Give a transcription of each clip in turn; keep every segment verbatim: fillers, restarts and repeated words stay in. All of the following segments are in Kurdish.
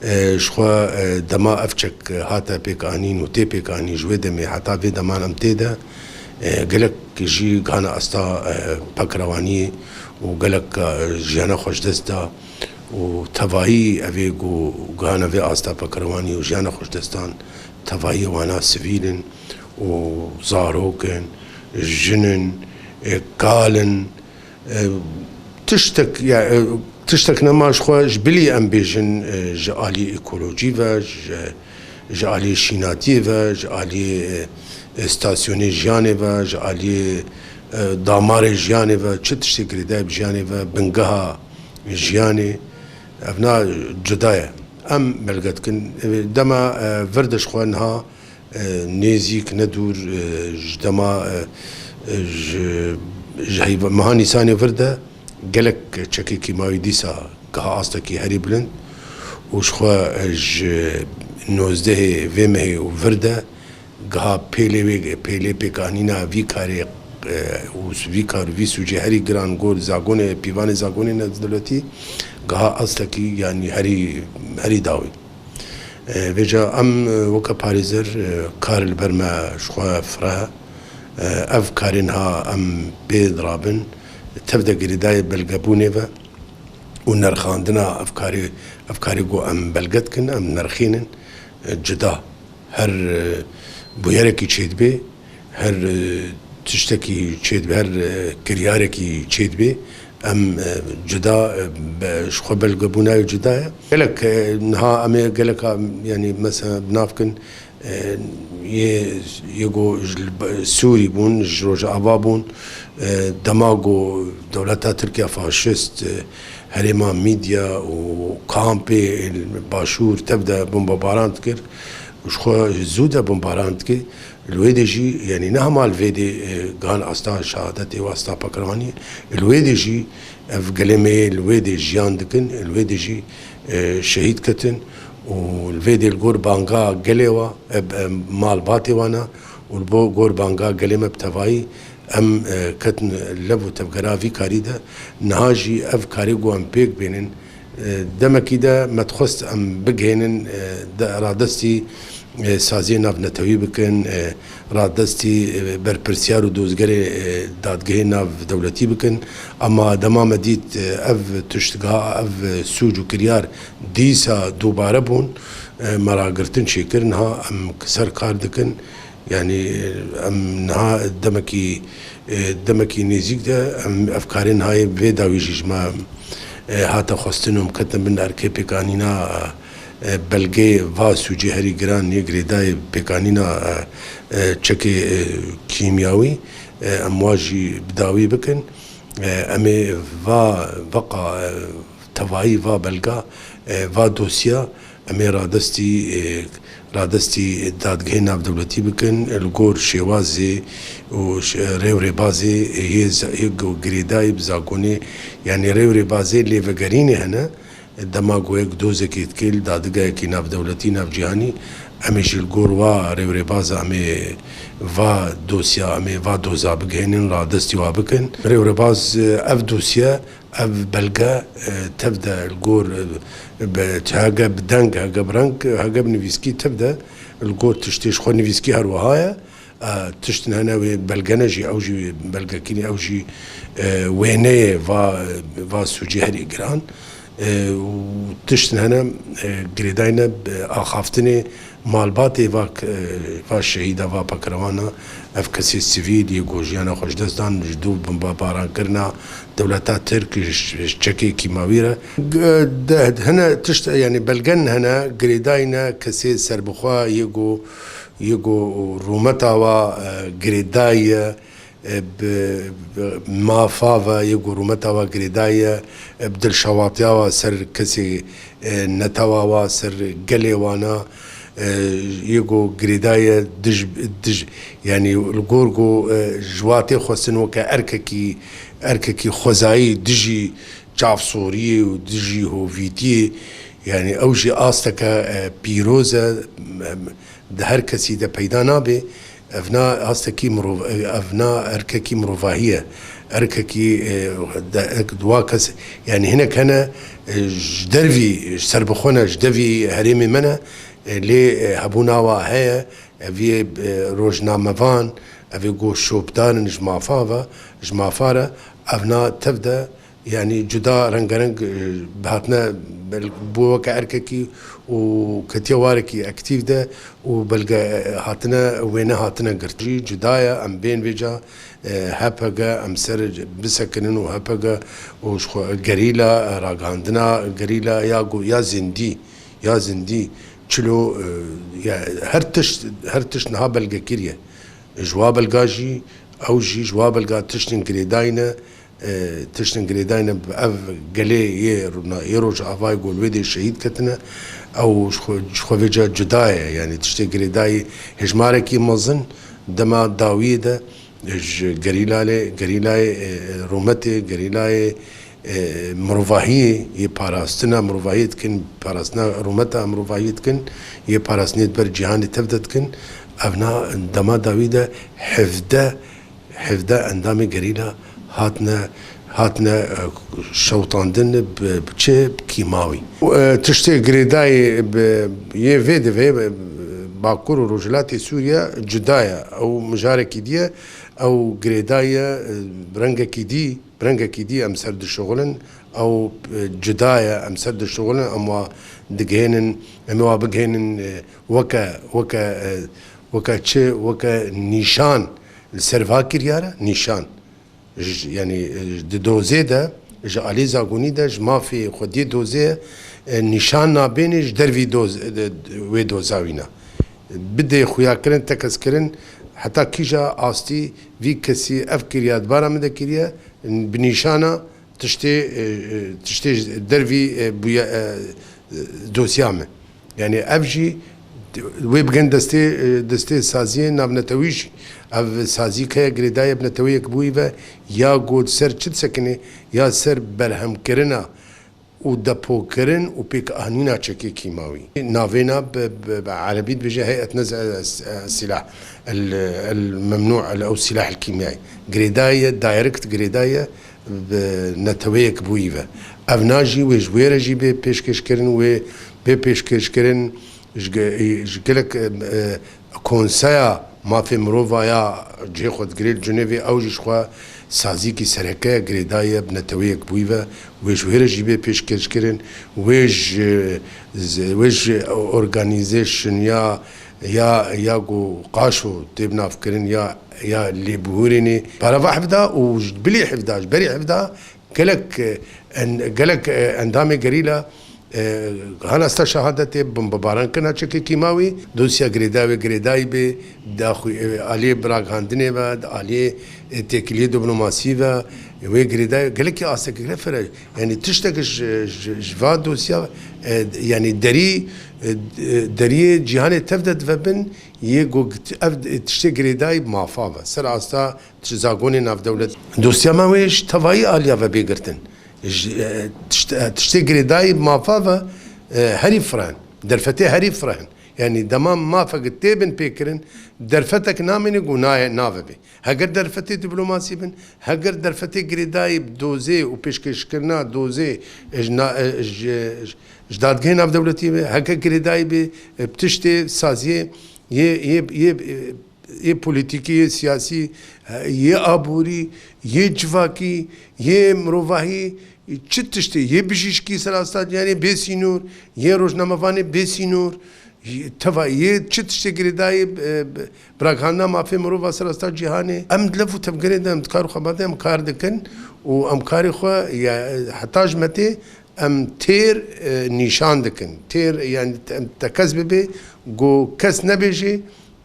E, ji xwe, e, dema ev çek hate pêkanîn û tê pêkanîn ji wê demê heta vê deman em tê de, e, gelek jî gihane asta, e, pekrewaniyê û gelek, e, jiyana xwe ji dest da û tevayî evê ku gihane vê asta pekrewanî û jiyana xwe ji dest dan tevayî wana sivîl in û zarok in, jin in, e, kal in, E, tiştek, ya, e, tiştek nema ji xwe ji bilî em bêjin, e, ji alî ekolojî ve, ji, ji alî şînatiyê ve, ji alî, e, e, stasyonê jiyanê ve, ji alî, e, damarê jiyanê ve, çi tiştê girêdayî bi jiyanê ve, bingeha jiyanê, ev na cuda ye. Em belge dikin. E, dema, e, vir de ji xwe niha e, nêzîk, ne dûr, e, ji dema, e, e, ji, ji heyv-, meha Nîsanê vir de gelek çekê kîmawî dîsa giha astekî herî bilind û ji xwe, e, ji nozdehê vê mehê û vir de giha pêlê wê, pêlê pêkanîna vî karê, e, û vî kar û vî sûcê herî giran gor zagonê, pîvanê zagonê navdewletî giha astekî, yanî herî, herî dawî. E, vêca em, e, weke parêzer, e, kar li ber me ji xwe fire. E, ev karên ha em pê dirabin, tev de girêdayê belgebûnê ve û nerxandina ev karê, ev karê ku em belge dikin, em nerxînin, e, cuda. Her, e, bûyerekî çêdibe, her, e, tiştekî çêdibe, her, e, kiryarekî çêdibe, em, e, cuda, e, be-, ji xwe belgebûna wê cuda ye. Gelek, e, niha em ê geleka, yanî mesela bi nav kin, e, yê, yê ku ji li be-, Sûrî bûn, ji Rojava bûn, e, dema ku dewleta Tirkiye faşist, e, herêma Mîdya û kampê Başûr tev de bombebaran dikir, ji xwe zû de bombebaran dikir. Li wê de jî, yanî ne hema li vê de, e, gihan asta şehadetê û asta pekrewaniyê, li wê de jî ev gelê me yê li wê de jiyan dikin, li wê de jî, e, şehîd ketin û li vê de li gor banga gelê wa, e, e, malbatê wana û li bo gor banga gelê me bi tevayî em, e, ketin lev û tevgera vî karî de. Niha jî ev karê ku em pêk bênin, E, demekî de me dixwest em bigihênin, e, de, radestî, e, saziyê navnetewî bikin, e, radestî, e, berpirsiyar û dozgerê, e, dadgehê navdewletî bikin. Ama dema me dît, e, ev tiştgiha, ev, e, sûc û kiryar dîsa dubare bûn, e, me ragirtin çêkir. Niha em ser kar dikin. Yanî, em niha demekî, e, demekî nêzîk de, em ev karê niha yê vê dawî jî ji me, e, hate xwestin û em ketin bin erkê pêkanîna, e, belgeyê va sûcê herî giran yê girêdayê pêkanîna, e, e, çekê, e, kîmyawî, e, em wa jî bi dawî bikin. E, em ê va veqa, e, tevayî va belga, e, va dosya, em ê radestî, e, radestî dadgehê navdewletî bikin, li gor şêwazê û ş-, rêwrêbazê yê z-, yê go-, girêdayî bi zagonê, yanî rêwrêbazê lêvegerînê hene, dema ku yek dozekê dike li dadgehekî navdewletî, navcîhanî, em ê jî li gor wa rêwrêbaza em ê va dosya, em ê va doza bigihênin, radestî wa bikin. Rêwrêbaz, e, ev dosye, ev belge, e, tev de li gor, e, bi, hege bi deng, hege bi reng, hege bi nivîskî tev de li gor tiştê ji xwe nivîskî her wiha ye. E, tiştin hene wê belge ne jî, ew jî belgekî ne, ew jî, e, wêneyê va, va sûcê herî giran. E, û tiştin hene, e, girêdayî ne, e, axaftinê malbatê va, e, va şehîda, va pekrewana, ev kesê sivîl yê ku jiyana xwe ji dest dan ji dû bombebaran kirina dewleta Tirk ji, ji çekê kîmawî re. G-, de, hene tişt, yanî belgen hene, girêdayî ne kesê serbixwe yê ku, yê ku rûmeta wa, e, girêdayî ye, e, bi, bi mafa ve yê ku rûmeta wa girêdayî ye, e, bi dilşewatiya wa ser kesê, e, netewa wa, ser gelê wana, e, yê ku girêdayî ye dij, dij, yanî li gor ku, e, ji wa tê xwestin weke erkekî, erkekî xwezayî dijî çavsoriyê û dijî hovîtiyê, yanî ew jî asteke, e, pîroz e, em, di her kesî de peyda nabe. Ev na astekî mirov-, ev na erkekî mirovahî ye. Erkekî, e, de, ek, dua kes, yanî hinek hene, e, ji dervî, ji serbixwe ne, ji devî herêmê me ne, e, lê, e, hebûna wa heye, ev yê, e, rojnamevan, ev ê ku şopdar in ji mafa ve, ji mafa re, evna tev de, yanî cuda rengereng, e, hatine bel-, bû weke erkekî û ketiye warekî aktîf de û belge, e, hatine wêne hatine girt. Jî cuda ye, em bên vêca, e, H P G, em ser bisekinin û H P G û ji xwe gerîla, e, ragihandina gerîla ya go-, ya zindî, ya zindî, çilo, e, ya her tişt, her tişt niha belgekirî ye. Ji wa belga jî, ew jî ji wa belga tiştên girêdayî ne, e, tiştên girêdayî ne, ev gelê yê rûna-, yê Rojavayê ku li wê dê şehîd ketine, ew ji xwe, ji xwe vêca cuda ye. Yanî tiştê girêdayî hêjmarekî mezin dema dawiyê de ji gerîla lê, gerîlayê, e, e, rûmetê, gerîlayê, e, mirovahiyê yê parastina mirovahiyê dikin, parastina rûmeta mirovahiyê dikin, yê parastinê di ber cîhanê tev de dikin. Evna dema dawî de hevdeh, hevdeh endamê gerîla hatine, hatine, e, şewitandin bi, bi çi? Bi kîmawî. E, tiştê girêdayî bi, yê vê divê, e, Bakur û Rojhilatê Sûriye cuda ye. Ew mijarekî diye, ew girêdayî ye, e, rengekî dî, bi rengekî dî em ser dişuxulin, ew, e, cuda ye, em ser dişuxulin, em wa digihênin, em ê wa bigihênin, e, weke, weke, e, weke çi, weke nîşan li ser va kiryar e, nîşan. Ji, yanî, e, di dozê de, ji alî zagonî de, ji mafê xwediyê dozê, e, nîşan nabênê ji dervî doz-, e, wê doza wîna. Bidê xuyakirin, tekez kirin, heta kîja astî vî kesî ev kiriya di bara min de kiriye, bi nîşana tiştê, e, e, tiştê ji dervî, e, bûye, e, e, dosya min. Yanî ev jî wê bigin destê, e, destê saziyê navnetewî jî. Ev sazî keye girêdayê bi neteweyek bûyî ve ya ku li ser çi disekinê, ya ser berhemkirina û depokirin û pêkanîna çekê kîmawî. Navêna bi, bi, bi erebî dibêje heyet nez, e, e, silah, el, el memnû, el ew silah el kîmyayî. Girêdayî ye, direct girêdayî ye bi neteweyek bûyî ve. Evna jî wê ji wê re jî bê pêşkêşkirin, wê bê pêşkêşkirin ji ge-, ji gelek, e, e, Konseya Mafê Mirova ya cihê xwe digirê li Cinêvê, ew jî ji xwe saziyekî sereke girêdayî ye bi neteweyek bûyî ve, wê ji wê re jî bê pêşkêşkirin, wê ji, wê ji organization ya, ya, ya ku qaşo tê binavkirin ya, ya lêbihûrênê para va hevda û ji bilî hevda, ji berî hevda gelek, e, en-, gelek, e, endamê gerîla, e, hana sta şehadetê, bombebaran kirina çekê kîmawî, dosya girêdayê wê girêdayî bê, daxuy-, e, aliyê ragihandinê ve, aliyê, e, têkiliyê diplomasî ve, wê girêdayê gelekî astekî fire. Yanî tiştek ji, ji, ji va dosya, e, yanî derî, e, deriyê cîhanê tev de dive bin, yê ku ev tiştê girêdayî mafa ve. Ser asta Ji zagonê navdewlet. Dosya me wê ji tevayî aliya ve bê girtin. Ji, e, tişt-, e, tiştê girêdayî mafa ve, e, herî fireh in. Derfetê herî fireh in. Yanî dema mafek tê bin pêkirin, derfetek namêne ku nayê, nave bê. Heger derfetê diplomasî bin, heger derfetê girêdayî dozê û pêşkêşkirina dozê, e, ji na-, e, ji, ji dadgehê navdewletî be, heger girêdayî be, e, bi tiştê saziyê yê, yê, yê, e, yê polîtîkî, yê siyasî, yê aborî, yê civakî, yê mirovahî, çi tiştê, yê bijîşkî ser asta diyanê bê sînor, yê rojnamevanê bê sînor, teva yê çi tiştê girêdayî, e, bi ragihandina mafê mirova ser asta cîhanê. Em di lev û tevgerê de em di kar û xebatê em kar dikin û em karê xwe ya heta ji me tê em têr, e, nîşan dikin. Têr, yanî em tekez bibê, ku kes nebêjê,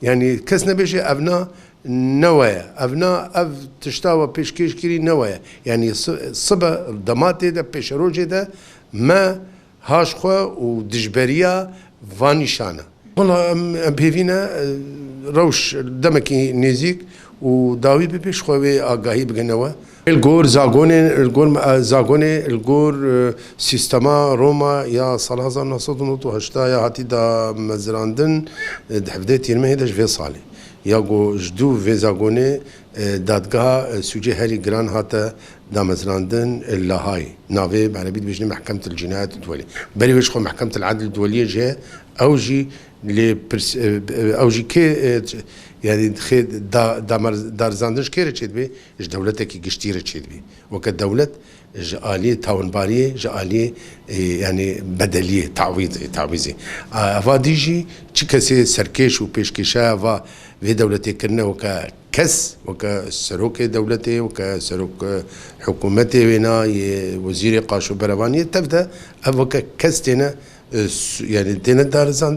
Yanî kes nebêje evna ne we ye, evna ev tişta we pêşkêş kirî ne we ye. Yanî si-, sibe dema tê de pêşerojê de me haş xwe û dijberiya van nîşana. Wela em, em pêvî ne, e, rewş demekî nêzîk û dawî bibe ji xwe wê agahî bigihne we. Li gor zagonê, li gor, e, zagonê, li gor, e, sîstema Roma ya sala hezar neh sed û nod û heşta ya hatî damezrandin, e, di hevdeh Tîrmehê de ji vê salê. Ya ku ji dû vê zagonê, e, dadgeha, e, sûcê herî giran hate damezrandin, e, Lahayê. Navê bi erebî dibêjin Mehkemetil Cinayet Duwelî. Berî wê ji xwe Mehkemetil Edl Duweliyê jî heye, ew jî lê pirs-, e, e, ew jî kê, e, ç-, yanî xê da-, damer-, darizandin ji kê re çêdibê? Ji dewletekî giştî re çêdibê. Weke dewlet ji aliyê tawinbariyê, ji aliyê, e, yanî bedeliyê, tawîzê, tawîzê. A, eva dî jî çi kesê serkêş û pêşkêşeya va vê dewletê kirine weke kes, weke serokê dewletê, weke serok, e, hikûmetê wêna, yê wezîrê qaşo berevaniyê, tev de ev weke kes têne, e, su-, yanî têne darizandin.